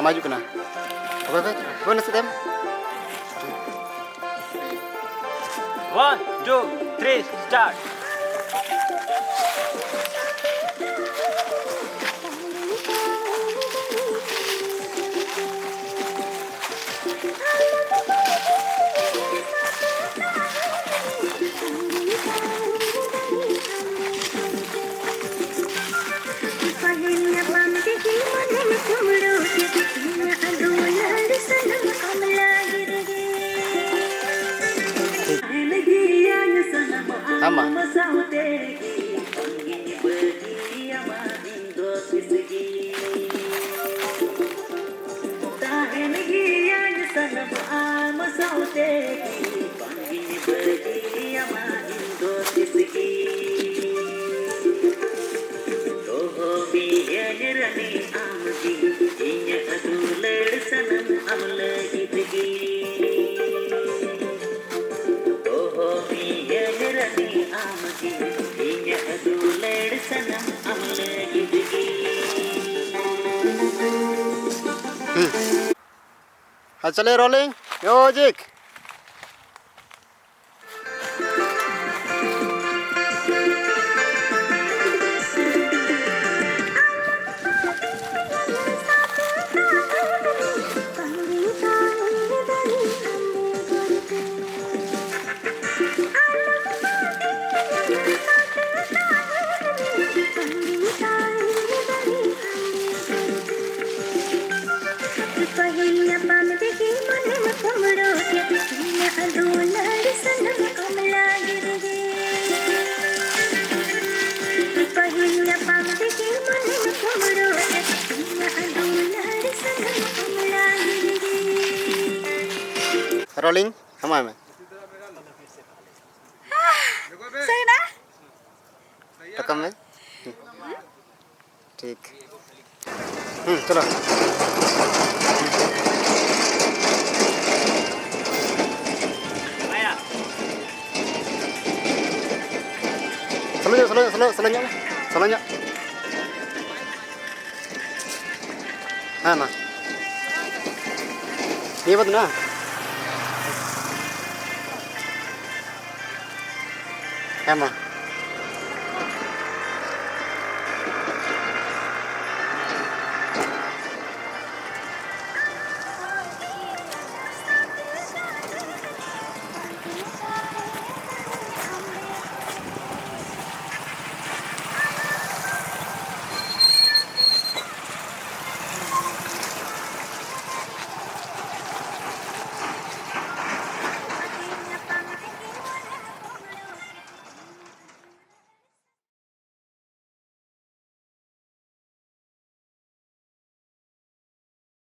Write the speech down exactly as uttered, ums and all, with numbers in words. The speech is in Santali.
ᱢᱟ ᱦᱤᱡᱩᱜ ᱠᱟᱱᱟ᱾ ᱚᱠᱚᱭ, ᱚᱠᱚᱭ, ᱚᱠᱚᱭ ᱱᱟᱥᱮ ᱛᱟᱭᱚᱢ? One, two, three, start. ᱴᱷᱤᱠ᱾ ᱟᱢᱟ᱾ ᱛᱟᱦᱮᱱ ᱜᱤᱭᱟᱹᱧ ᱥᱟᱱᱟᱢ ᱟᱢ ᱥᱟᱶᱛᱮ, ᱵᱟᱝᱜᱤᱧ ᱵᱟᱹᱜᱤᱭᱟᱢᱟ ᱤᱧ ᱫᱚ ᱛᱤᱥ ᱜᱮ᱾ ᱫᱚᱦᱚ ᱢᱤᱭᱟᱹᱧ ᱨᱟᱹᱱᱤ ᱟᱢ ᱜᱮ, ᱤᱧᱟᱹᱜ ᱫᱩᱞᱟᱹᱲ ᱥᱟᱱᱟᱢ ᱟᱢ ᱞᱟᱹᱜᱤᱫ ᱜᱮ᱾ ᱫᱚᱦᱚ ᱢᱤᱭᱟᱹᱧ ᱨᱟᱹᱱᱤ ᱟᱢ ᱜᱮ, ᱤᱧᱟᱹᱜ ᱫᱩᱞᱟᱹᱲ ᱥᱟᱱᱟᱢ ᱟᱢ ᱞᱟᱹᱜᱤᱫ ᱜᱮ᱾ ᱦᱩᱸ᱾ ᱟᱨ ᱪᱟᱞᱮ rolling, music᱾ ᱯᱟᱹᱦᱤᱞ ᱧᱟᱯᱟᱢ ᱨᱮᱜᱮ ᱢᱚᱱᱮᱢ ᱠᱩᱢᱲᱩ ᱠᱮᱫ ᱤᱧᱟᱹᱜ ᱫᱩᱞᱟᱹᱲ ᱥᱟᱱᱟᱢ ᱟᱢ ᱞᱟᱹᱜᱤᱫ ᱜᱮ᱾ ᱯᱟᱹᱦᱤᱞ ᱧᱟᱯᱟᱢ ᱨᱮᱜᱮ ᱢᱚᱱᱮᱢ ᱠᱩᱢᱲᱩ ᱠᱮᱫ ᱤᱧᱟᱹᱜ ᱫᱩᱞᱟᱹᱲ ᱥᱟᱱᱟᱢ ᱟᱢ ᱞᱟᱹᱜᱤᱫ ᱜᱮ᱾ Rolling, ᱦᱟᱢᱟᱭ ᱢᱮ᱾ ᱥᱟᱹᱨᱤᱱᱟ? ᱨᱟᱠᱟᱵ ᱢᱮ᱾ ᱴᱷᱤᱠ᱾ ᱦᱩᱸ, ᱪᱚᱞᱚ᱾ ᱥᱞᱳ ᱧᱚᱜ, ᱥᱞᱳ ᱧᱚᱜ, ᱥᱞᱳ, ᱥᱞᱳ ᱧᱚᱜ, ᱥᱞᱳ ᱧᱚᱜ᱾ ᱦᱮᱸ, ᱢᱟ᱾ ᱱᱤᱭᱟᱹ ᱵᱟᱫ ᱢᱮᱱᱟᱜᱼᱟ? ᱦᱮᱸ ᱢᱟ᱾